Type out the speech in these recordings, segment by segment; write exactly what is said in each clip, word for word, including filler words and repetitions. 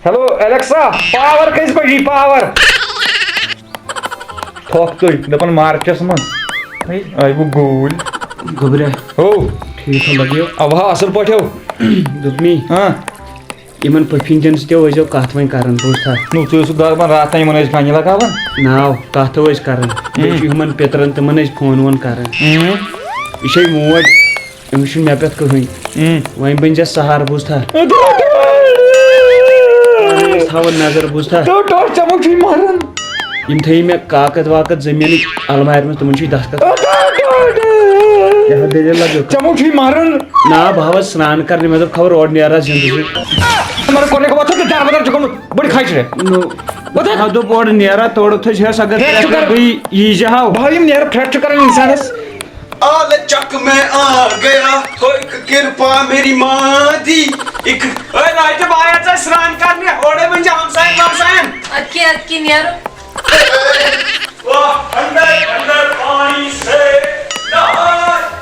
Hello Alexa, power کٔژِ بجہِ یی پاور؟ تھۄکھ تُہۍ دَپان مارچس منٛز۔ ہے۔ آے بہٕ گوٗلۍ۔ گوٚبریا۔ ہو۔ ٹھیٖک ہو لگیو۔ اوا اصل پٲٹھۍ ہو۔ دوٚپمی۔ ہاں۔ یِمن پٔپھِن دِن سۭتۍ ٲسۍزیو کتھ وۄنۍ کران، بوٗزتھا؟ نو، ژٕ ٲسُکھ دَپان راتھ تام یِمن ٲسۍ کانہِ لگاوان۔ ناو، کتھ ٲسۍ کران۔ بیٚیہِ چھُ یِمن پِترن، تِمن ٲسۍ فون وون کران۔ اۭں۔ یہِ چھے موج۔ أمِس چھُنہٕ مےٚ پٮ۪ٹھ کٕہٕنۍ۔ اۭں۔ وۄنۍ بٔنۍ زِ سہارٕ، بوٗزتھا؟ پانہٕ ٲسۍ تھاوان نظر، بوٗزتھا؟ ٹوٚٹ، ٹوٚٹ، ژےٚ ما چھُے مَرُن؟ یِم تھٲیِو مےٚ کاکد واکد زٔمیٖنٕکۍ المارِ منٛز، تِمن چھُے دَستخط۔ ٹوٚٹ، ٹوٚٹ۔ کیٛاہ دٔلیٖل لگیو؟ ژےٚ ما چھُے مَرُن؟ نا، بہٕ ہاوس سرٛان کرنہِ، مےٚ دوٚپ خبر اورٕ نیرا زِندٕ سُہ۔ مگر کۄنے گوٚو وۄتھُن تہٕ دروازٕ چھُ گوٚمُت بٔڑۍ کھچرِ۔ نو، وۄتھ۔ مےٚ دوٚپ اورٕ نیرا، تورٕ تھٲے چھِ اَسہِ اگر پھٮ۪کھ چھُ ترٛٮ۪کھ کران۔ بیٚیہِ یی زِ ہاو۔ بہٕ ہا یِم نیرٕ، پھٮ۪کھ چھُ کران اِنسانس۔ آ لچک میں آ گیا، ہو ایک کرپا میری ماں دی۔ ایک اے لایٹہِ بایا ژےٚ سرٛان کرنہِ، اورے ؤنۍ زِ ہمساین ومساین۔ ادٕ کیٛاہ، ادٕ کیٛاہ نیرو۔ واہ، اندر اندر پانی سے نہار۔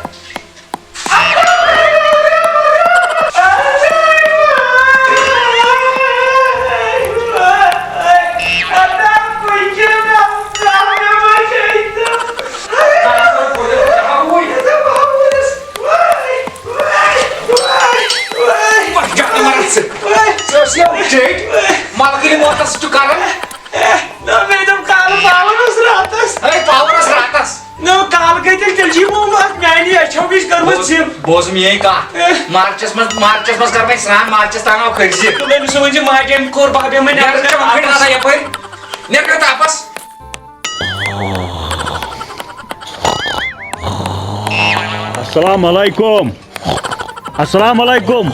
ملکٕنۍ موتس چھُ کران۔ نہ، مےٚ دوٚپ کالہٕ پاور اوس راتس۔ ہے، پاور اوس راتس۔ نہ، کالہٕ گٔے تیٚلہِ، تیٚلہِ چھِ یِمو اَتھ میٛانہِ أچھو نِش کٔرمٕژ بوز، ژِم۔ بوز میٛٲنۍ کَتھ۔ اے۔ مارچَس منٛز، مارچَس منٛز کَرٕ وۄنۍ سرٛان، مارچَس تام آو کھٔرزِ۔ تہٕ تٔمِس وۄنۍ چھِ ماجہِ أمۍ کوٚر بَبہِ یِمَن نٮ۪برٕ نیٚبرٕ کَمہِ کھٔرِتھ آسان یَپٲرۍ؟ نٮ۪برٕ تاپَس۔ السلام علیکم۔ السلام علیکم۔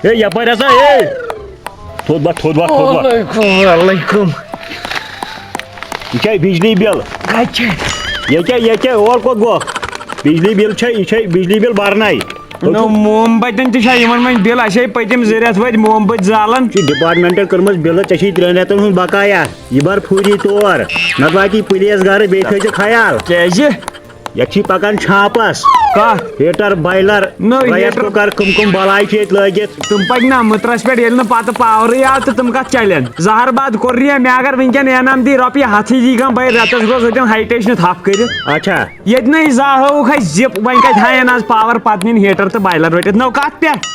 ہے، یَپٲرۍ ہسا، ہے۔ تھوٚد بَر، تھوٚد بَر، تھوٚد بَر۔ وعلیکم، وعلیکم۔ یہِ چھے بجلی بِل؟ کَتہِ چھے؟ ییٚکیٛاہ، ییٚکیٛاہ، اور کوٚت گوٚکھ؟ بجلی بِل چھے، یہِ چھے بجلی بِل برنَے۔ نو، موم بَتٮ۪ن تہِ چھا یِمَن وۄنۍ بِل؟ اَسہِ ہے پٔتِم زٕ رٮ۪تھ وٲتۍ موم بٔتۍ زالان۔ یہِ چھِ ڈپارٹمنٹن کٔرمٕژ بِلہٕ، ژےٚ چھُے ترٛٮ۪ن رٮ۪تن ہُنٛد بقایا۔ یہِ بَر فوری طور، نَتہٕ واتی پُلیٖس گرٕ، بیٚیہِ تھٲیزِ خیال۔ کیٛازِ؟ یتھ چھی پکان چھانپس۔ کتھ؟ ہیٹر، بایلر، نو، رایس ہیٹر۔ کوکر، کم کم بلاے چھِ ییٚتہِ لٲگِتھ۔ تِم پکہِ نا مٕترس پٮ۪ٹھ، ییٚلہِ نہٕ پتہٕ پاورٕے آو تہٕ تِم کتھ چلن؟ زہر باد کوٚر یہِ مےٚ، اگر وٕنکٮ۪ن انعام دی رۄپیہِ ہتھٕے دی کانٛہہ بٔرۍ رٮ۪تس گوٚژھ أتٮ۪ن ہاے ٹیشنہِ تھپھ کٔرِتھ۔ اچھا۔ ییٚتہِ نٕے زاہوُکھ اَسہِ زِپ، وۄنۍ کتہِ ہاین آز پاور، پتہٕ نِن ہیٹر تہٕ بایلر رٔٹِتھ۔ نو کتھ پٮ۪ٹھ؟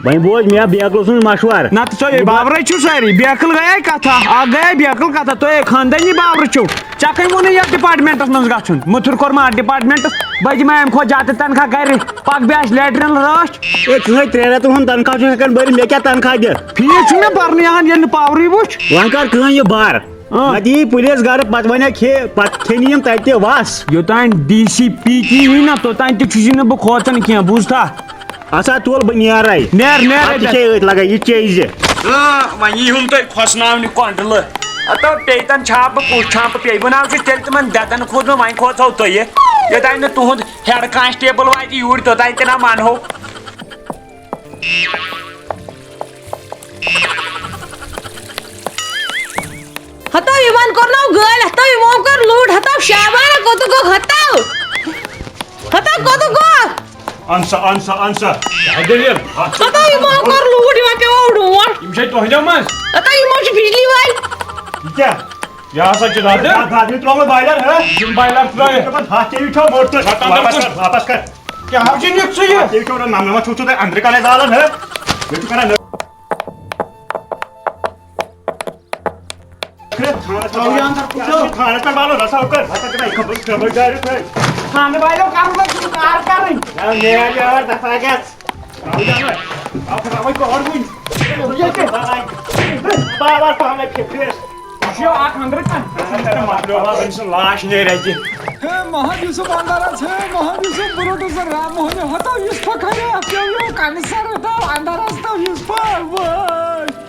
وۄنۍ بوز مےٚ بیکلہٕ سُنٛد مشورٕ۔ نتہٕ ژٕ ہے باورے چھُ سٲری، بیکل گٔیے کتھا، اکھ گٔیے بیکل کتھا، تُہۍ ہے خاندٲنی باورٕ چھِو۔ ژےٚ کٔمۍ ووٚنُے یتھ ڈپارٹمنٹس منٛز گژھُن؟ مُتھُر کوٚر ما اتھ ڈپارٹمنٹس؟ بہٕ دِمے امہِ کھۄتہٕ زیادٕ تنخواہ گرِ۔ پکھ بیٚیہِ آسہِ لیٹرین رٲچھ۔ ہے، ژٕ ہے ترٛےٚ رٮ۪تن ہُنٛد تنخواہ چھُ ہٮ۪کان بٔرِتھ، مےٚ کیٛاہ تنخواہ دِتھ؟ فیٖس چھُ مےٚ برنُے اہن، ییٚلہِ نہٕ پاورٕے وُچھ۔ وۄنۍ کر کٲم، یہِ بر۔ آ۔ نتہٕ یی پُلیٖس گرٕ، پتہٕ ونکھ ہے، پتہٕ کھیٚنہِ یِم تتہِ تہِ وس۔ یوٚتانۍ ڈی سی پی تی یی نا، توٚتانۍ تہِ چھُس نہٕ بہٕ کھوژان کینٛہہ، بوٗزتھا؟ اَسا تُل بہٕ نیرَے۔ نیر، نیر اَتہِ اَتٮ۪تھ۔ چھے أتھۍ لَگان، یہِ چیٚیہِ زِ۔ آ، وۄنۍ یی ہُم تۄہہِ کھۄژناونہِ کۄنٛڈلہٕ۔ ہتو پیٚیہِ تَن چھاپہٕ، کُس چھاپہٕ پیٚیہِ؟ بہٕ ناو چھُ تیٚلہِ تِمن دٮ۪دن کھوٚت مےٚ، وۄنۍ کھوژو تۄہہِ۔ یوٚتانۍ نہٕ تُہُنٛد ہیڈ کانسٹیبل واتہِ یوٗرۍ، توٚتانۍ تہِ نہ مانہو۔ ہتو یِمن کوٚرنو گٲلۍ، ہتو یِمو کوٚر لوٗٹ، ہتو شابانہ کوٚتُک گوٚو، ہتو۔ ہتو کوٚتُک گوٚو؟ اَن سا، اَن سا، اَن سا۔ کیٛاہ دٔلیٖل؟ ہتو یِمو کوٚر لوٗٹ، یِمن پیوٚو ڈونٛٹھ۔ یِم چھے تۄہہِ دِمژ؟ ہتو یِمو چھِ بجلی وٲلۍ۔ یہِ کیٛاہ؟ یہِ ہسا چھِ دَگ۔ دَگ، دَگ، یہِ ترٛوو مےٚ بایلَر، ہہ؟ یِم بایلَر ترٛٲیِتھ۔ دَپان، ہَتھ کیٛاہ یہِ چھو موٚٹ تہٕ ختم واپَس کٔرِتھ۔ کَر، واپَس کَر۔ کیٛاہ حظ چھِ نِکھ ژٕ یہِ؟ ہَتھ کیٛاہ یہِ چھو نہ، نہ، نہ، چھُو ژٕ تۄہہِ أنٛدرٕ کَنَے زالان، ہہ؟ مےٚ چھُ کَران نہ۔ خانَس پٮ۪ٹھ والو، رَسا کَر۔ خانہٕ والٮ۪و کَرُن وۄنۍ چھُنہٕ کار کَرٕنۍ۔ نہ، نیرِ یور، دَفا گژھ۔ آو جان، آو پھٹراوَے کۄہَر وٕنۍ۔ ییٚتہِ۔ بابا پانَے پھِرِ۔ یہِ چھُ اَکھ أنٛدرٕ کَنہِ۔ مۄکلیو بابا، أمۍ سُنٛد لاش نیرِ اَتہِ۔ ہے محمد یوسف اندر اژ، ہے محمد یوسف، بہٕ روٚٹُس رام موہنہِ، ہتو یُس پھۄکھرے، اَتھ پیوٚو یہِ کینسر، ہتو اندر اژ تو یُس پھۄکھ، وٲے۔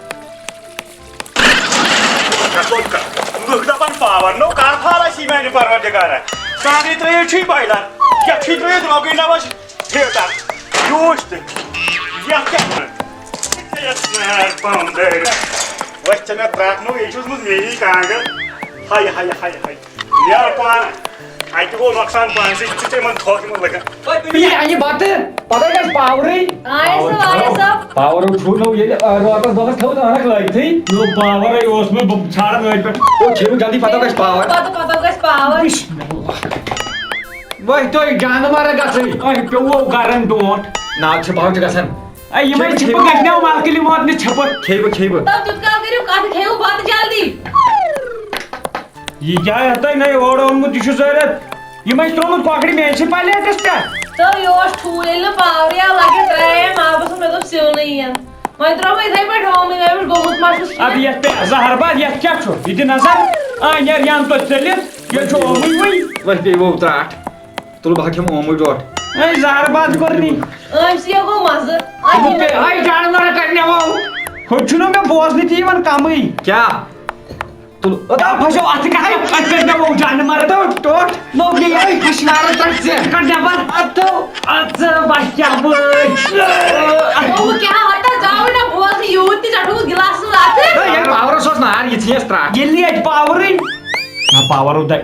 لُکھ دَپان پاور نوٚو کر پھالا سی میانہِ پروردگارا۔ سارے ترٛٲیِو چھُے بایلر۔ یَتھ چھُے ترٛٲیِتھ رۄگٕے نہ وَس۔ ہیٹر۔ جوش تہِ۔ یَتھ کیٛاہ وَنان؟ یَتھ نار پاوُنٛڈَر۔ وۄنۍ ژےٚ مےٚ ترٛٹھ نوٚو، یے چھُس بہٕ میٛٲنی کانٛگٕر۔ ہاے، ہاے، ہاے، ہاے۔ نیرٕ پانہٕ۔ اَتہِ گوٚو نۄقصان پانسٕے، ژٕ تہِ یِمَن تھوٚکھ یِمَن لٔگَن۔ بیٚیہِ اَنہِ بَتہٕ، پَتہٕ گژھِ پاورٕے۔ آیس، آیس۔ پاور چھُ نہٕ ییٚلہِ، آ، راتس دۄہس تھوٚو تہٕ أنکھ لٲگتھٕے۔ نو پاورے اوس نہٕ، بہٕ ژھانڈان أتھۍ پٮ۪ٹھ۔ تو کھیٚیِو جلدی، پتہٕ گژھِ پاور۔ پتہٕ، پتہٕ گژھِ پاور۔ وۄنۍ تُہۍ جانور گژھٕے۔ تۄہہِ پیوٚوُ گرن ڈونٛٹھ۔ ناو چھِ باو چھِ گژھان۔ اے، یِمے کھیٚیِو، چھِپہٕ کھیٚیِو۔ گژھِ نہ ملکہٕ یِمو واتنہِ چھِپہٕ۔ کھیٚیِو، کھیٚیِو۔ تَو تیُتھ کال کٔرِو، کَتھ کھیٚیِو بَتہٕ جلدی۔ یہِ کیٛاہ یَتھ تۄہہِ نَے اورٕ اوٚنمُت، یہِ چھُ ضروٗرت۔ یِمے چھِ ترٛوومُت کۄکرِ میٛٲنسٕے پلیٹس پٮ۪ٹھ۔ تہٕ یہِ اوس ٹھوٗل، ییٚلہِ نہٕ پاورٕے آو لَگہِ ترٛایے مَس، بہٕ اوسُس، مےٚ دوٚپ سیُنٕے یَن۔ وۄنۍ ترٛوو مےٚ یِتھَے پٲٹھۍ، ہومٕے مےٚ وٕچھ گوٚمُت ما چھُس کینٛہہ۔ اَدٕ یَتھ پٮ۪ٹھ زہر باد، یَتھ کیٛاہ چھُ؟ یہِ دِ نظر۔ آ، نیر یَن توٚتہِ ژٔلِتھ، یہِ چھُ ہومُے وٕنۍ۔ وۄنۍ پیٚیہِ وۄنۍ ترٛاٹھ۔ تُل بہٕ ہا کھٮ۪مہٕ اومُے ڈوٹھ۔ اے زہر باد کوٚر نی۔ أمۍ سٕے گوٚو مَزٕ۔ اَتھ بہٕ پے-، ہاے جانور کَتہِ نِمو؟ ہُتہِ چھُنہٕ مےٚ بوزنہٕ تہِ یِوان کَمٕے۔ کیٛاہ؟ تُل۔ او، تَو پھَسیو اَتھٕ کَتھ، اَتھ کَتہِ نِمو جانور؟ تَو ٹوٹھ۔ لوٚگ یہِ یِہوٚے ہَشہِ نارَس پٮ۪ٹھ ژےٚ۔ کَتہِ نٮ۪بَر؟ اَدٕ تَو۔ اَدٕ ژٕ بَچہِ کیٛاہ بٲے؟ بہٕ کیٛاہ وَتہ گاوٕ نہ بوزنہٕ یوٗت تہِ ژَٹوُتھ گِلاسَس منٛز اَتھٕ۔ ہے، ییٚلہِ پاورَس اوس نار، یِتھُے اَسہِ ترٛاٹھ۔ ییٚلہِ ییٚتہِ پاورٕے۔ نہ پاور اوٚدَے۔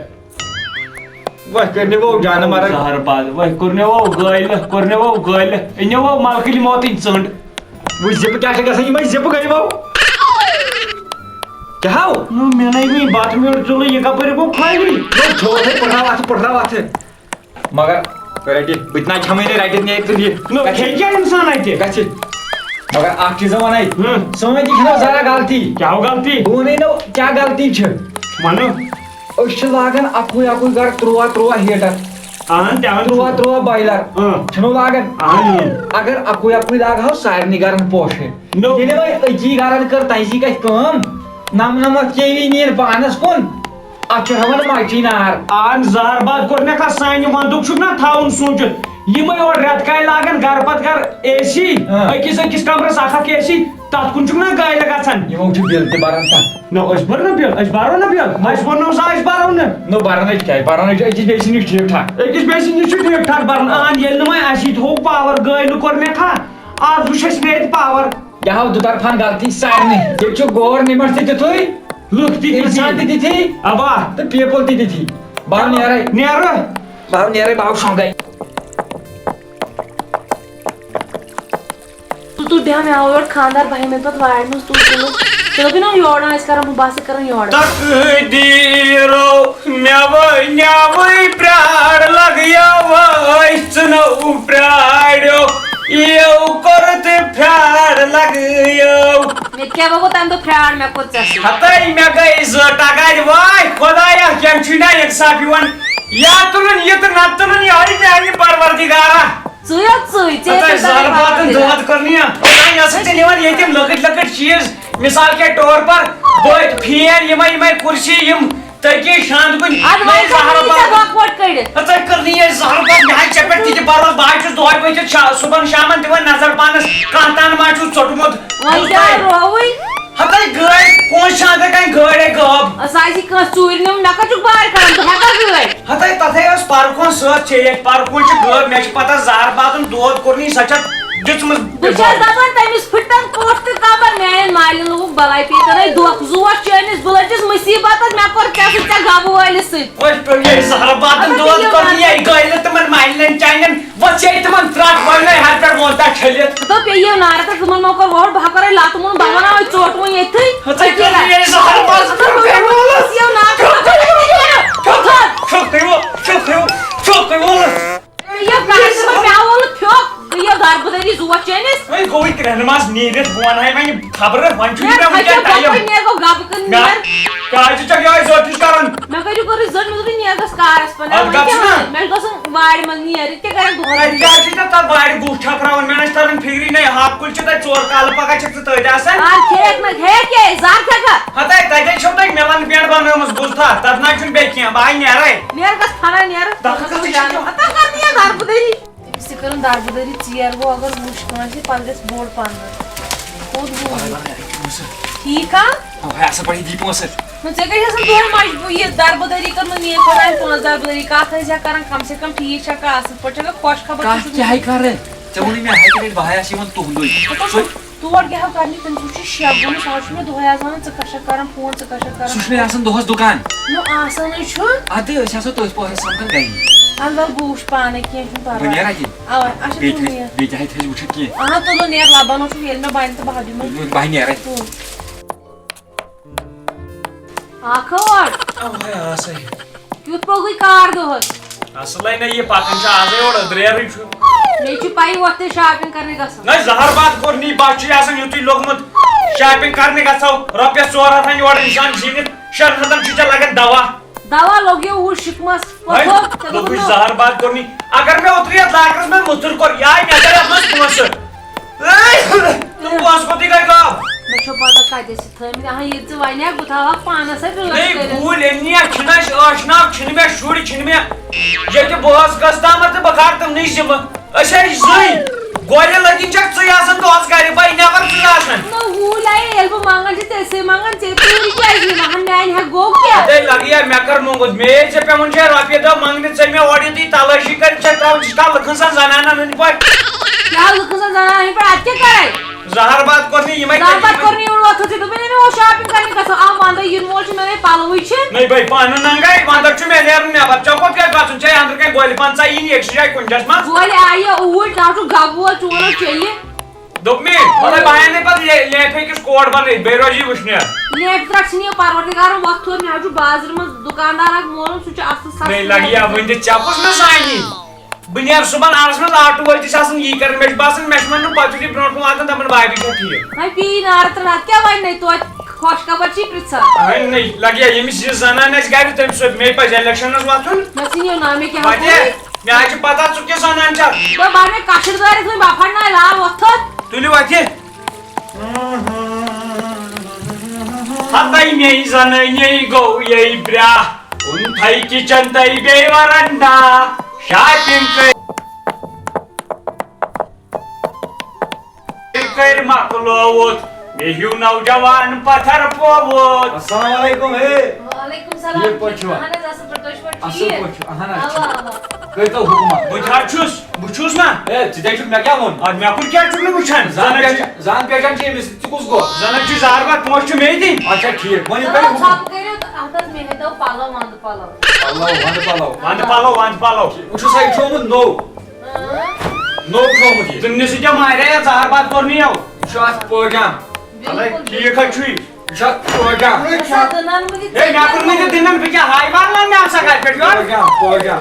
وۄنۍ کٔرۍ نہٕ وۄنۍ جانہٕ مرگ۔ زہر باد، وۄنۍ کوٚر نہٕ وۄنۍ گٲلۍ، کوٚر نہٕ وۄنۍ گٲلۍ، أنۍ نہٕ وۄنۍ ملکٕلۍ موتٕنۍ ژٔنٛڈ۔ وۄنۍ زِپہٕ کیٛاہ چھِ گژھان؟ یِمَے زِپہٕ گٔے وۄنۍ۔ کیٛاہ ہاو؟ نہ، مےٚ نَے وٕنہِ بَتہٕ میوٚنٛڈ ژوٚلُے، یہِ کَپٲرۍ گوٚو خٲلی؟ نہ، کھیوٚو ہے، پٔٹھراو اَتھٕ، پٔٹھراو اَتھٕ۔ مگر رٔٹِتھ، بہٕ تہِ نہ کھٮ۪مٕے نہٕ، رَٹِتھ نیرِ تیٚلہِ یہِ۔ نہ، کھیٚیہِ کیٛاہ اِنسان اَتہِ؟ گژھِ۔ مگر اَکھ چیٖزا وَنَے، ہُم۔ سٲنۍ تہِ چھِنہ ذرا غلطی۔ کیٛاہ ہو غلطی؟ بہٕ وَنَے نہ، کیٛاہ غلطی چھِ۔ وَنہٕ۔ أسۍ چھِ لاگان اَکُے اَکُے گرٕ تُرٛواہ تُرٛواہ ہیٖٹر۔ اہن، تہِ اہن۔ تُرٛواہ تُرٛواہ بایلر۔ اۭں۔ چھِنو لاگان؟ اہن، اۭں۔ اگر اَکُے اَکُے لاگہو سارنٕے گرن پوشہِ۔ نو۔ ییٚلہِ وۄنۍ أکی گرن کٔر تَمہِ سۭتۍ گژھِ کٲم، نَمنَمَتھ کے وی نِیَن پانَس کُن، اَتھ چھُ ہٮ۪وان مَچی نار۔ اہن، زہر باد کوٚر مےٚ کَتھ سانہِ وَندُک چھُکھ نہ تھاوُن سوٗنٛچِتھ۔ یِمَے اورٕ رٮ۪تہٕ کالہِ لاگان گرٕ پَتہٕ گرٕ اے سی، اۭں۔ أکِس أکِس کَمرَس اَکھ اَکھ اے سی، تَتھ کُن چھُکھ نہ گایلہٕ گژھان۔ یِمو چھُ بِل تہِ بَران تَتھ۔ نہ، أسۍ بَرو نہ بِل، أسۍ بَرو نہ بِل۔ اَسہِ ووٚننو سا، أسۍ بَرو نہٕ۔ نہ، بَران أسۍ کیٛازِ؟ بَران أسۍ چھِ أکِس بیٚیہِ سٕے نِش ٹھیٖک ٹھاک۔ أکِس بیٚیہِ سٕے نِش چھُ ٹھیٖک ٹھاک بَران۔ اَہَن، ییٚلہِ نہٕ وۄنۍ اَسی تھوٚو پاوَر، گٲلۍ نہٕ کوٚر مےٚ کھا۔ آز وٕچھ اَسہِ مےٚ ییٚتہِ پاوَر۔ یہِ ہاو دُترفان غلطی سارنٕے۔ ییٚتہِ چھُ گورنمنٹ تہِ تیُتھُے، لُکھ تہِ تِتھی۔ اِنسان تہِ تِتھی۔ اَوا۔ تہٕ پیٖپٕل تہِ تِتھی۔ بہٕ ہاو نیرَے۔ نیرٕ۔ بہٕ ہاو نیرَے، بہٕ ہاو شۄنٛگَے۔ تُل، تُل، بیٚہہ، مےٚ آو یورٕ خانٛدار، بہٕ ہٮ۪مہٕ تَتھ وارِ منٛز، تُل، تُل۔ تُلو بیٚیہِ نہٕ یورٕ آسہِ کران، بہٕ باسہِ کران یورٕ۔ تقدیٖرو، مےٚ ؤنیٛاوٕے پرٛار لگیو، أسۍ ژٕنو پرٛاریو، یِیو کوٚر تہٕ پرٛار لگیو۔ مےٚ کیٛاہ گوٚو تَمہِ دۄہ پرٛار، مےٚ کوٚر ژےٚ سۭتۍ۔ ہتَے مےٚ گٔے زٕ ٹکرِ، واے خۄدایا، کیٚنٛہہ چھُے نہ اِنصاف یِوان۔ یا تُلُن یہِ تہٕ نتہٕ تُلُن یِہوٚے میٛانہِ پروردگارا۔ ژٕے یوت ژٕے، ژےٚ ہتَے کیٛاہ زہر کران باتن پاپہٕ دود کٔر نہٕ یہِ۔ ہتَے مےٚ سۭتۍ چھِ نِوان ییٚتہِ یِم لۄکٕٹۍ لۄکٕٹۍ چیٖز، مثال کے طور پر بٔتۍ، پھین، یِمے یِمے کُرسی، یِم تٔکی شاندٕ کُنہِ۔ اَدٕ نَے وۄنۍ کَر زہر نہٕ یہِ ژےٚ باتن۔ بۄکہٕ وۄکہٕ کٔڑِتھ؟ ہتَے کٔر نہٕ یہِ زہر باتن، مےٚ ہاے ژےٚ پٮ۪ٹھ تہِ تہِ بروسہٕ، بہٕ ہاے چھُس دۄہے ؤتھِتھ شا-، صُبحن شامن دِوان نظر پانس، کانٛہہ تان ما چھُس ژوٚٹمُت۔ وۄنۍ کیٛاہ رووٕے؟ ہتَے گٲڑۍ، کٲنٛسہِ چھِ اندر کانٛہہ گٲڑۍ ہے غٲب۔ سُہ آسہِ کٲنٛسہِ ژوٗرِ نیوٗمُت، مےٚ کَتہِ چھُکھ بار کَران، بہٕ ہٮ۪کا گٲڑۍ؟ ہتَے تَتھَے ٲس پرکھوٚن سۭتۍ چھے ییٚتہِ پرکھوٚن چھِ گٲڑۍ، مےٚ چھِ پتہ زہر باتُن دود کوٚر نہٕ یہِ، سۄ چھےٚ دِژمٕژ بہٕ چھَس دَپان تٔمِس پھٕٹن کوٚٹھ تہٕ قبر، میٛانٮ۪ن مالٮ۪ن لوٚگُکھ بَلاے پیٚیہِ کَرٕنۍ دۄکھ زوٹھ چٲنِس بٕلٲٹِس مُصیٖبتس، مےٚ کوٚر ژےٚ سۭتۍ ژےٚ گبہٕ وٲلِس سۭتۍ۔ أسۍ پیوٚو یہِ زہر باتُن اَدٕ دود یہِ کوٚر نہٕ یہِ، یہِ گٲلۍ نہٕ تِمن مالٮ۪ن چانٮ۪ن۔ وۄتھ ژےٚ تِمن ترٛٹھ گۄڈٕنَے ہر پٮ۪ٹھ ووٚن تَتھ چھٔلِتھ۔ دوٚپ یہِ یِیو نارٕ تہٕ تِمن ما کوٚر وۄہر بہٕ ہا کَرے لَتہٕ مۄن بہٕ ہا وَناوَے ژوٚٹ وۄنۍ ییٚتھٕے۔ ژٕ کیٛاہ کَرٕ یہِ زہر بَس؟ دوٚپمَس یہِ یِیو نارٕ تہٕ ژٕ کَرٕ یہِ۔ پھیوٚک تھٲیِو، پھیوٚک تھٲیِو، پھیوٚک تھٲیِو۔ یہِ کَرٕ ژٕ مےٚ ووٚن پھیوٚک، یہِ یِیو دَربٕدٔری زوٗٹھ چٲنِس۔ وۄنۍ گوٚوُے کرٛٮ۪ہنہٕ منٛز نیٖرِتھ، بہٕ وَنہٕ ہاے وۄنۍ خبرٕ، وۄنۍ چھُنہٕ مےٚ مےٚ وٕنکٮ۪ن کھَسیو ٹایم۔ پَتہٕ نیرٕ گوٚو گَبہٕ کٕننہِ مےٚ۔ نیرٕ۔ کیٛازِ چھُ ژےٚ یِہوٚے زوٚٹھ ہِش کَران؟ مےٚ کَتہِ کوٚرُے زٔٹ، مےٚ دوٚپُے نیرٕ گژھ کارَس پَنہٕ۔ اَدٕ مےٚ گژھ کیٛاہ ژٕ نا۔ وَنہٕ؟ مےٚ چھُ گژھُن وارِ منٛز نیرٕ، تہِ کَرَکھ دۄہَس اَدٕ کیٛاہ چھُے ژےٚ تَتھ وارِ بُتھ چھَکراوُن؟ مےٚ نہ چھِ تَران فِکرِ، نہ یہِ ہاکہٕ کُلۍ چھِ تَتہِ ژور کالہٕ پَگاہ چھَکھ ژٕ تٔتھۍ آسان۔ اَدٕ کھیٚیَکھ نہ، کھیٚیَکھ کیٛاہ؟ زَر کھٮ۪کھا؟ ہَتَے تَتہِ چھَو تۄہہِ مِلَن پینٛٹ بَنٲومٕژ، بوٗزتھا؟ تَتھ نہ چھُنہٕ بیٚیہِ کینٛہہ، بہٕ ہاے نیرَے۔ نیرٕ گژھ فَنہ نیرٕ۔ دَپہٕ ژٕ چھَکھ ہَتَے کَرنی یَتھ دَربٕدٔری۔ أمِس تہِ کٔرٕن دَربٕدٔری ژیر گوٚو، اگر وٕچھ کٲنٛسہِ، پَتہٕ گژھِ بوٚڑ پَنٛداہ۔ کوٚت گوٚو یہِ؟ ٹھیٖک ہا؟ اَوے اَصٕل پٲٹھۍ دی پونٛسہٕ۔ نہ، ژےٚ گژھِ آسُن دۄہَے مجبوٗر یہِ دَربٕدٔری کٔرمٕژ، نیر خۄدایَن تُہٕنٛز دَربٕدٔری، کَتھ ٲسۍ زِ کَران، کَم سے کَم ٹھیٖک چھَکھا، اَصٕل پٲٹھۍ چھَکھا، خۄش خبر کَتھ چھُکھ کیٛاہ ہے کَرٕ؟ ژےٚ ووٚنُے مےٚ، ہَے تہِ گژھِ بہٕ ہَے آسہٕ یِوان تُہُنٛدُے۔ مطلب، سُہ تور کیٛاہ ہا کَرنہِ، تٔمِس وٕچھ یہِ شےٚ گوٚمُت، سُہ حظ چھُ مےٚ دۄہَے آز وَنان، ژٕ کَر چھَکھ کَران فون، ژٕ کَر چھَکھ کَران سُہ چھُ مےٚ فون؟ آسان دۄہَس دُکان۔ نہ، آسانٕے چھُ۔ اَدٕ أسۍ آسو تٔتھۍ پوہرَس سَمکھان گَرِ۔ اَدٕ وَلہٕ بہٕ وٕچھٕ پانَے، کینٛہہ چھُنہٕ بہٕ پَرواے۔ نیرا کِنہٕ؟ اَوا، اچھا، بیٚیہِ تُل تھٲے-، نیر۔ بیٚیہِ تہِ ہَے تھٲیزِ وٕچھِتھ کینٛہہ۔ اَہَن، تُلُن نیر، لَبَن اوسُکھ، ییٚلہِ مےٚ بَنہِ تہٕ بہٕ ہا دِمَے۔ ییٚلہِ بہٕ نیرَے۔ تُل۔ اَکھ ہٲٹھ۔ اَوَے آسَے۔ کیُتھ پوٚکُے کار دۄہَس؟ اَصلَے نہ، یہِ پَکان چھُ آزَے اورٕ، درٛیرٕے چھُ۔ مےٚ چھُ پَیی، وۄتھ تیٚلہِ shopping کَرنہِ گژھو۔ نہ، زَہر باد کوٚر نہٕ یہِ، بَچہٕ چھُے آسان یُتُے لوٚگمُت، shopping کَرنہِ گژھو، رۄپیَس ژور ہَتھ اَنہِ یورٕ اِنسان زیٖنِتھ، شٮ۪ن ہَتَن چھُ ژےٚ لَگان دَوا۔ دوا لوٚگ یہِ اوٗرۍ شِکمَس۔ وۄتھ، وۄتھ، ژےٚ دوٚپُتھ لوٚگُے نہ۔ زَہر باد کوٚر نہٕ یہِ۔ اگر مےٚ اوترٕ یَتھ لاکرَس منٛز مُتُر کوٚر، یہِ آے مےٚ کَرِ اَتھ منٛز پونٛسہٕ۔ تِم پونٛسہٕ کوٚت گٔے غٲب؟ مےٚ چھو پتہ کَتہِ ٲسِتھ تھٲومٕتۍ۔ اہاں، ییٚلہِ ژٕ وَنہِ ہا، بہٕ تھاوہاکھ پانَس سۭتۍ رٲچھ نَے، کٔرِتھ۔ گوٗلۍ أنۍ نہٕ یا چھِنہٕ اَسہِ ٲشناو، چھِنہٕ مےٚ شُرۍ، چھِنہٕ مےٚ ییٚتہِ بہٕ اوسُس گژھٕ تامَتھ تہٕ بہٕ کَرٕ تِمنٕے ذِمہٕ۔ أسۍ ٲسۍ زٕے۔ گۄڈٕ لٔگِن چھَکھ ژٕے آسان دۄہَس گَرِ، بَے نٮ۪بَر ژٕے آسان۔ نہ، گوٗلۍ آیے، ییٚلہِ بہٕ منٛگان چھَس، ژےٚ سۭتۍ منٛگان، ژےٚ ژوٗرِ کیٛازِ نِمہٕ؟ اہن، میٛانہِ ہٮ۪کہٕ گوٚو کیٛاہ؟ ہے، لَگہِ یا مےٚ کَر مونٛگُت؟ مے ژےٚ پٮ۪وان چھےٚ رۄپیہِ دَہ منٛگنہِ، ژےٚ مےٚ اورٕ یُتُے تَلٲشی کٔرِتھ چھَکھ ترٛاوان، ژٕ چھَکھ لُکَن سان زَنانَن ہٕنٛدۍ پٲٹھۍ۔ کیٛاہ لُکَن سان زَنانَن ہٕنٛدۍ پٲٹھۍ؟ اَتھ کیٛاہ کَرَے؟ زَہر باد کوٚر نہٕ یِمَے زَہر باد کٔرۍ کوٚر نہٕ یِمو وۄتھُن ژےٚ دوٚپُے نہ مےٚ اوس shopping کَرنہِ گژھُن۔ آ، وَندَے یِنہٕ وول چھُ، مےٚ نَے پَلوٕے چھِ۔ نَے بَے، پانہٕ ننٛگَے، وَندَس چھُ مےٚ نیرُن نٮ۪بَر۔ ژےٚ کوٚت گژھِ گژھُن؟ ژےٚ أنٛدرٕ کَنۍ گۄلہِ پنٛژاہ یی نہٕ أکسٕے جایہِ کُنہِ جایَس منٛز۔ گۄلہِ آیہِ اوٗرۍ، تَتھ چھُ گَبہٕ وول چون چیٚلہِ۔ دوٚپمَے، مطلب، بہٕ اَنَے پَتہٕ لے-، لیفہِ أکِس کوٹ بَنٲیِتھ، بیٚیہِ روزِ یہِ وٕشنیر۔ لیفہِ ترٛٹھ ژھٕنِو پَروَردِگارَن وۄتھ تھوٚد، مےٚ حظ چھُ بازرٕ منٛز دُکاندار اَکھ مولوٗم، سُہ چھُ اَصٕل سَستہٕ۔ نَے لَگہِ یا وٕنہِ تہِ ژےٚ کُس مےٚ زانی؟ بہٕ نیرٕ صُبحن آرس منٛز، آٹوٗ وٲلۍ تہِ چھِ آسان یی کران۔ مےٚ چھُ باسان، مےٚ چھُ وَنُن پَتہٕ یُتھُے برونٛٹھ کُن واتان، دَپان، بھابھی چھےٚ ٹھیٖک۔ ہے، پی نارٕ تہٕ نَتہٕ کیٛاہ وَنہِ نَے توتہِ؟ خۄش خبر چھی پرٛژھان۔ اَہَن نَے، لَگہِ ہا ییٚمِس یہِ زَنان آسہِ گَرِ، تٔمِس سۭتۍ مے پَزِ الیکشنَس وَتھُن۔ مےٚ ژھٕنِو ناو، مےٚ کیٛاہ وَتہِ، ہَو کوٚرُے؟ مےٚ حظ چھِ پَتہ ژٕ کیٛاہ زَنان چھَکھ۔ بہٕ بَنہٕ مےٚ کَشٕر دٲرِتھ وۄنۍ بَفَر ناے لاو وۄتھُن۔ تُلِو اَتہِ۔ ہتَے مے زنٲنی گوٚو یے برٛاہ۔ کُن تھَے کِچن تَے بیٚیہِ ورنڈا۔ شاپِنٛگ کٔرۍ۔ کٔرۍ مۄکلووُتھ، مےٚ ہیوٗ نوجوان پتھر پووُت۔ السلام علیکم، ہے۔ وعلیکم السلام۔ ٹھیٖک پٲٹھۍ چھِوا؟ اہن حظ، اصٕل پٲٹھۍ، تُہۍ چھِوا ٹھیٖک؟ اصٕل پٲٹھۍ چھِو، اہن حظ، اہن حظ۔ اہن حظ۔ کٔرۍتو حُکما۔ بہٕ تہِ حظ چھُس، بہٕ چھُس نا۔ ہے، ژٕ تہِ حظ چھُکھ، مےٚ کیٛاہ ووٚن؟ اَدٕ مےٚ کُن کیٛازِ چھُکھ نہٕ وٕچھان؟ زان زَنہٕ پہچان، چھِ زان پہچان چھِ أمِس، ژٕ کُس گوٚو؟ زَنہٕ چھِ زارٕ بار پونٛسہٕ چھِ مےٚ دِنۍ۔ اچھا، ٹھیٖک، وۄنۍ یہِ چلو، کٔرِو حُکم۔ ژھۄپہٕ کٔرِو تہٕ اَتھ حظ مےٚ ہیٚتو پَلو وَندٕ پَلو۔ پَلو، وَندٕ پَلو۔ وَندٕ پَلو، وَندٕ پَلو۔ وٕچھِو سا، یہِ چھُ آمُت نوٚو۔ اۭں۔ نوٚو چھُ آمُت یہِ۔ تِمنٕے سۭتۍ کیٛاہ مارے یَتھ زہر باد کوٚرنٕے یَو۔ یہِ چھُ اَتھ پٲجام۔ بِلکُل، اَلے، ٹھیٖک حظ چھُے۔ یہِ چھُ اَتھ پٲجام۔ اَسا دٕنَن بہٕ تہِ ہے، مےٚ کوٚر نہٕ یہِ دٕنَن، بہٕ کیٛاہ ہاے والنہٕ مےٚ ہسا کَتہِ پٮ۪ٹھ یورٕ؟ پٲجام، پٲجام۔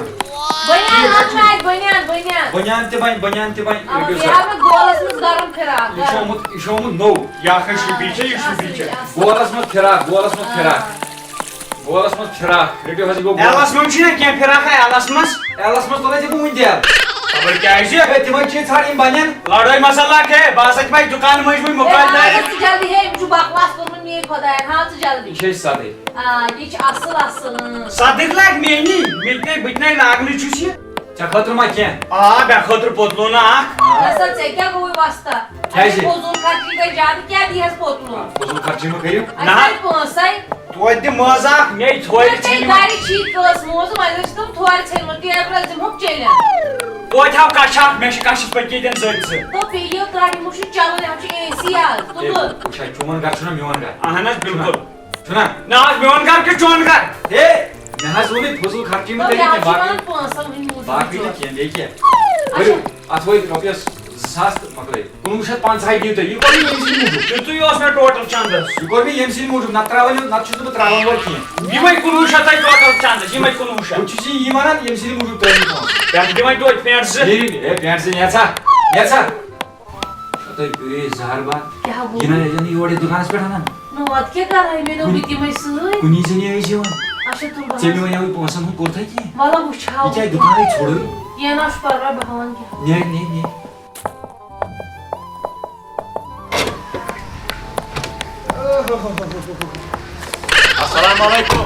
بٔنیان حظ چھُ اَتہِ، بٔنیان، بٔنیان۔ بٔنیان تہِ بَنہِ، بٔنیان تہِ بَنہِ۔ اَوا، رٔٹِو بیٚیہِ سا۔ آو مےٚ گولَس منٛز گرم فِراک۔ یہِ چھُ آمُت، یہِ چھُ آمُت نوٚو۔ یہِ اَکھ حظ چھُ بیٚیہِ چھےٚ، یہِ چھُ بیٚیہِ چھےٚ۔ گولَس منٛز فِراک، گولَس منٛز فِراک۔ آ۔ گولَس منٛز فِراک، رٔٹِو حظ یہِ گوٚو گول۔ ایلَس منٛز چھُنہ کینٛہہ فِراک، ہا، ایلَس منٛز؟ ایلَس منٛز تُلے ژےٚ بہٕ وٕنۍ تہِ اَتھ۔ خبر کیٛازِ؟ ہے، تِمَے چیٖز ژھانڈ، یِم بَنَن۔ لڑٲے مسلہ کھے، بہٕ ہسا چھِ وۄنۍ دُکان مٔنٛزۍ وٕنۍ ہے، مُکان ہاو دٲرِتھ۔ ژٕ جلدی، ہے، أمِس چھُ بکواس کوٚرمُت میٛٲنۍ خۄدایَن، ہاو ژٕ جلدی۔ یہِ چھے سادٕے۔ آ، یہِ چھِ اَصٕل، اَصٕل، اۭں۔ صدٕر لاگہِ میٛٲنی، مےٚ تہِ نَے، بہٕ تہِ نَے لاگنٕے چھُس یہِ۔ ژےٚ خٲطرٕ ما کینٛہہ؟ آ، مےٚ خٲطرٕ پوٚتلوٗنہ اکھ۔ اَسا ژےٚ کیٛاہ گوٚوُے وۄستا؟ کیٛازِ؟ اَسہِ فضوٗل خرچی گٔے زیادٕ، کیٛاہ دی ہَس پوٚتلوٗن؟ آ، فضوٗل خرچی مہ کٔرِو۔ اَسہِ نہ۔ آے پونٛسَے۔ توتہِ دِ منٛز اکھ، مے تھورِ توتہِ ژھیٚنہِ منٛز۔ گَرِ چھی کٲژ موزٕ، وۄنۍ ٲسۍ تِم تھورِ ژھیٚنہِ منٛز، ٹیبلَس دِمہوکھ چیٚلٮ۪ن۔ توتہِ ہاو کَچھ اکھ، مےٚ چھِ کَچھَس پٔتۍ کِنۍ دِنۍ زٔدۍ زٕ۔ تو بیٚیہِ یہِ ترٛٹھ، یِمو چھُ چَلان، یِمو چھُ اے سی آز، ہے، تُلُن۔ وٕچھ حظ، چون گَرٕ چھُنہ میون گَرٕ۔ اہن حظ، بِلکُل۔ چھُنہ؟ نہ حظ، میون گَرٕ کِنہٕ چون گَرٕ؟ ہے، مےٚ حظ ووٚنُے فضوٗل خرچی مہ تو کٔرِو یہِ حظ کینٛہہ، چھُ باقٕے، وَنان پونٛسَن ہٕنٛدۍ موٗجوٗب باقٕے چھُ۔ نہٕ کینٛہہ، بیٚیہِ کیٛاہ؟ اچھا۔ بٔرِو، اَتھ وٲتۍ رۄپیَس زٕ ساس تہٕ مۄکلٲے۔ کُنوُہ شیٚتھ پنٛژاہے دِیِو تُہۍ، یہِ کوٚر مےٚ ییٚمہِ سٕنٛدِ موٗجوٗب۔ تیُتُے اوس مےٚ ٹوٹل چندس۔ یہِ کوٚر مےٚ ییٚمہِ سٕنٛدِ موٗجوٗب، نتہٕ ترٛاوَن نہٕ، نتہٕ چھُس نہٕ بہٕ ترٛاوَن وول کینٛہہ۔ یِمَے کُنوُہ شیٚتھ تۄہہِ ٹوٹل چندس، یِمَے کُنوُہ شیٚتھ۔ بہٕ چھُس یی، یی وَنان، ییٚمہِ سٕنٛدِ موٗجوٗب ترٛٲوِو پونٛسہٕ۔ پٮ۪ٹھٕ دِمَے توتہِ پٮ۪نٛٹ زٕ۔ ہے، ہے، پٮ۪نٛٹ زٕ نیر سا، نیر سا۔ تۄہہِ پیٚیہِ زہر باد۔ کیٛاہ گوٚو؟ یہِ نہ ٲسۍزیو نہٕ یورٕ یہِ دُکانَس پٮ۪ٹھ اَنان۔ نہ، وَتہِ کیٛاہ کَرٕ ہا؟ مےٚ دوٚپ، بہٕ دِمَے سۭتۍ۔ کُنی زٔنی ٲسۍ یِوان۔ اچھا، تُل بہٕ ژےٚ مےٚ ہاوٕ۔ وَنیٛاوُے پونٛسَن ہُنٛد کوٚر تۄہہِ کینٛہہ؟ وَلہٕ وٕچھِ ہاو۔ یہِ کیٛازِ دُکانٕے ژھوٚرُے؟ کینٛہہ نہ چھُ پَرواے، بہٕ ہاوَن کینٛہہ۔ نیر، نیر، نیر۔ السلام علیکم۔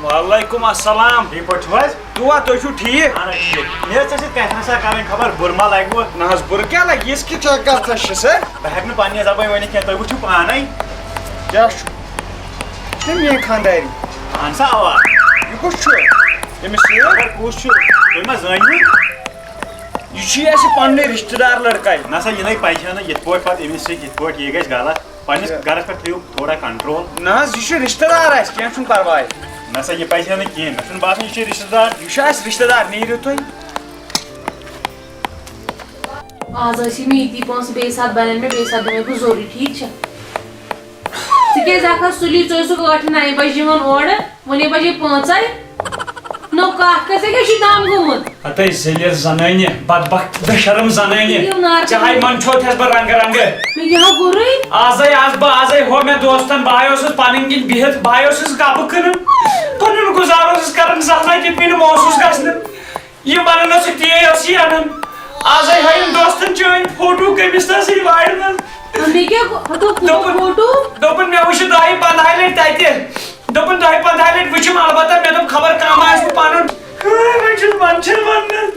وعلیکم السلام۔ ٹھیٖک پٲٹھۍ چھِو حظ؟ دُعا، تُہۍ چھِو ٹھیٖک؟ اَہَن حظ، ٹھیٖک۔ مےٚ ٲس ژےٚ سۭتۍ کَتھِ رژھا کَرٕنۍ، خبر بُرٕ ما لَگِوٕ؟ نہ حظ، بُرٕ کیٛاہ لَگہِ؟ یِژھ کِژھ کَتھ چھِ سا؟ بہٕ ہٮ۪کہٕ نہٕ پنٛنہِ زبٲنۍ ؤنِتھ کینٛہہ، تُہۍ وٕچھِو پانَے۔ کیٛاہ چھُ؟ یہِ چھِ میٛٲنۍ خانٛدارِنۍ۔ اَہَن سا، اَوا۔ یہِ کُس چھُ؟ أمِس سۭتۍ؟ خبر کُس چھُ؟ تُہۍ ما زٲنِو؟ یہِ چھُے اَسہِ پنٛنُے رِشتہٕ دار لٔڑکَے۔ نہ سا، یہِ نَے پَزِ ہا نہٕ یِتھ پٲٹھۍ پَتہٕ أمِس سۭتۍ، یِتھ پٲٹھۍ، یہِ گژھِ غلط۔ پنٛنِس یہِ گَرَس پٮ۪ٹھ تھٲیِو تھوڑا control۔ نہ حظ، یہِ چھُ رِشتہٕ دار اَسہِ، کینٛہہ چھُنہٕ پَرواے۔ نہ سا، یہِ پَزِ ہا نہٕ کینٛہہ، مےٚ چھُنہٕ باسان یہِ چھُ رِشتہٕ دار۔ یہِ چھُ اَسہِ رِشتہٕ دار، نیٖرِو تُہۍ۔ آز ٲسی مےٚ ییٚتی پونٛسہٕ، بیٚیہِ ساتہٕ بَنَن مےٚ، بیٚیہِ ساتہٕ دِمَے بہٕ ضروٗری، ٹھیٖک چھا؟ ژٕ کیٛازِ آکھ سُلی؟ ژٕ ٲسُکھ ٲٹھِ نَیہِ بَجہِ یِوان اورٕ، وۄنۍ بَجے پانٛژَے۔ نو کَتھ کَتھ، ژےٚ کیٛاہ چھُے دَم گوٚمُت؟ ہتے ذلیل زنانہِ، بدبخت بے شرم زنانہِ۔ یِم نار ژےٚ ہاے منٛدچھوتھس بہٕ رنٛگہٕ رنٛگہٕ۔ مےٚ کیٛاہ ہو کوٚرُے؟ آزے آس بہٕ، آزے ہو مےٚ دوستن، بہٕ ہاے اوسُس پنٕنۍ کِنۍ بِہِتھ، بہٕ ہاے اوسُس گپہٕ کٕنان، پنُن گُزارٕ اوسُس کران، زانٛہہ نہ تہِ پیٚیہِ نہٕ محسوٗس گژھنہٕ۔ یہِ بنان اوس یہِ تی اوس یہِ انان۔ آزے ہاے یِم دوستن چٲنۍ فوٹو کٔمِس تہٕ سۭتۍ وارِ منٛز۔ مےٚ کیٛاہ گوٚو؟ ہتو دوٚپُن، فوٹو؟ دوٚپُن مےٚ وٕچھ دۄیہِ پنٛدہاے لٹہِ تتہِ۔ دوٚپُن دۄیہِ پنٛدہاے لٹہِ وٕچھِم، البتہ مےٚ دوٚپ خبر کانٛہہ ما آسہِ بہٕ پنُن۔ ہاے، وۄنۍ چھُس منٛدچھان وننس۔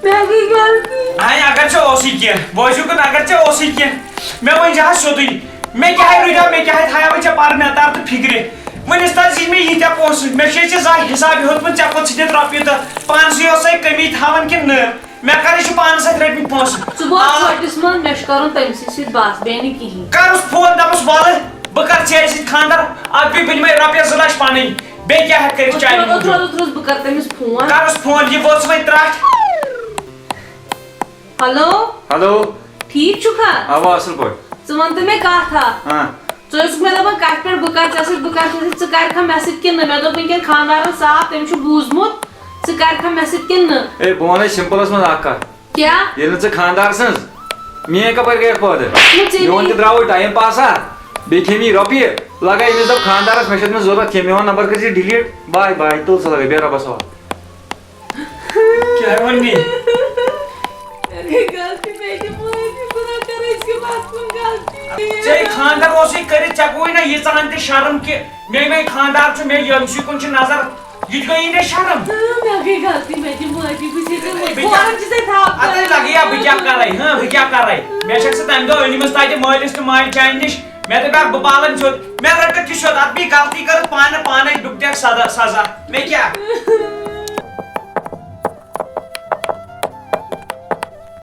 مےٚ گٔے غلطی۔ آے، اگر ژےٚ اوسُے کینٛہہ، بوزِو کُن، اگر ژےٚ اوسُے کینٛہہ، مےٚ ؤنۍ زِ ہا سیوٚدُے۔ مےٚ کیٛاہ ہے رُدیو، مےٚ کیٛاہ ہے تھایو ژےٚ پرٕ مےٚ تر تہٕ فِکرِ۔ وٕنِس تام زِ مےٚ ییٖتیٛاہ پونٛسہٕ، مےٚ چھے ژےٚ زانٛہہ حسابہِ ہیوٚتمُت، ژےٚ کوٚت ژھٕنِتھ رۄپیہِ دَہ؟ پانسٕے یوت سۄے کٔمی تھاوان کِنہٕ نہٕ؟ مےٚ کَرے چھِ پانَس اَتھِ رٔٹمٕتۍ پونٛسہٕ۔ ژٕ بوز آ۔ ژھۄٹِس منٛز، مےٚ چھُ کَرُن تٔمۍ سٕے سۭتۍ بَس، بیٚیہِ نہٕ کِہیٖنۍ۔ کَرُس فون، دَپُس، وَلہٕ، بہٕ کَرٕ ژےٚ سۭتۍ خانٛدر، اَتھ بیٚیہِ بَنہِ مےٚ رۄپیَس زٕ لَچھ پَنٕنۍ، بیٚیہِ کیٛاہ ہٮ۪کہٕ کٔرِتھ چانہِ اوترٕ، موٗجوٗب؟ اوترٕ اوس بہٕ کَرٕ تٔمِس فون۔ کَرُس فون، یہِ ووت وۄنۍ ترٛٹھ۔ ہیلو۔ ہیلو۔ ٹھیٖک چھُکھا؟ اَوا، اَصٕل پٲٹھۍ۔ ژٕ وَن تہٕ مےٚ کَتھ اَکھ۔ ہاں۔ ژٕ اوسُکھ مےٚ دَپان کَتھِ پٮ۪ٹھ بہٕ کَرٕ ژےٚ سۭتۍ، بہٕ کَرٕ ژےٚ سۭتۍ، ژٕ کَرِکھا مےٚ سۭتۍ کِنہٕ نہٕ؟ مےٚ دوٚپ وٕنکٮ۪ن خانٛدارَن صاف، تٔمۍ چھُ بوٗزمُت، ژٕ کَرِکھا مےٚ سۭتۍ کِنہٕ نہٕ؟ اے، بہٕ وَنے سِمپٕلَس منٛز اَکھ کَتھ۔ کیٛاہ؟ ییٚلہِ نہٕ ژٕ خانٛدار سٕنٛز، میٛٲنۍ کَپٲرۍ گٔیَکھ پٲدٕ؟ نہٕ ژےٚ میون نی۔ تہِ درٛاو ٹایم پاسا، بیٚیہِ کھیٚمہِ یہِ رۄپیہِ، لَگے أمِس دَپ خانٛدارَس، مےٚ چھُ أمِس ضوٚرَتھ کینٛہہ، میون نمبر کٔرۍ زِ delete، bye bye، تُل سا لَگے، بیٚہہ رۄبَس حوالہٕ۔ کیٛاہ وَننی؟ مےٚ گٔے غلطی، مےٚ دِ معٲفی، بہٕ نہ کَرٕ أزکہِ پَتہٕ کُن غلطی۔ ژےٚ خانٛدر اوسُے کٔرِتھ، ژےٚ گوٚوُے نہ ییٖژاہَن تہِ شرم کہِ مےٚ، مےٚ خانٛدار چھُ، مےٚ ییٚمسٕے کُن چھِ نظر، یہِ تہِ گٔیی نہ شرم۔ مےٚ گٔے غلطی، مےٚ دِ معٲفی، بہٕ چھَس ژےٚ بہٕ کیٛاہ، فوراً چھِ ژےٚ تھاپھ اَدٕ کران۔ لَگے یا بہٕ کیٛاہ کَرَے، ہاں، بہٕ کیٛاہ کَرَے؟ مےٚ چھَکھ ژٕ تَمہِ دۄہ أنۍمٕژ تَتہِ مٲلِس تہٕ ماجہِ چانہِ نِش، مےٚ دوٚپ اَکھ بہٕ پالَن ژھیوٚد، مےٚ رٔٹٕکھ یہِ سیوٚد، اَدٕ بیٚیہِ غلطی کٔرٕتھ پانہٕ، پانَے ڈُپٹیک سزا، سزا، مےٚ کیٛاہ؟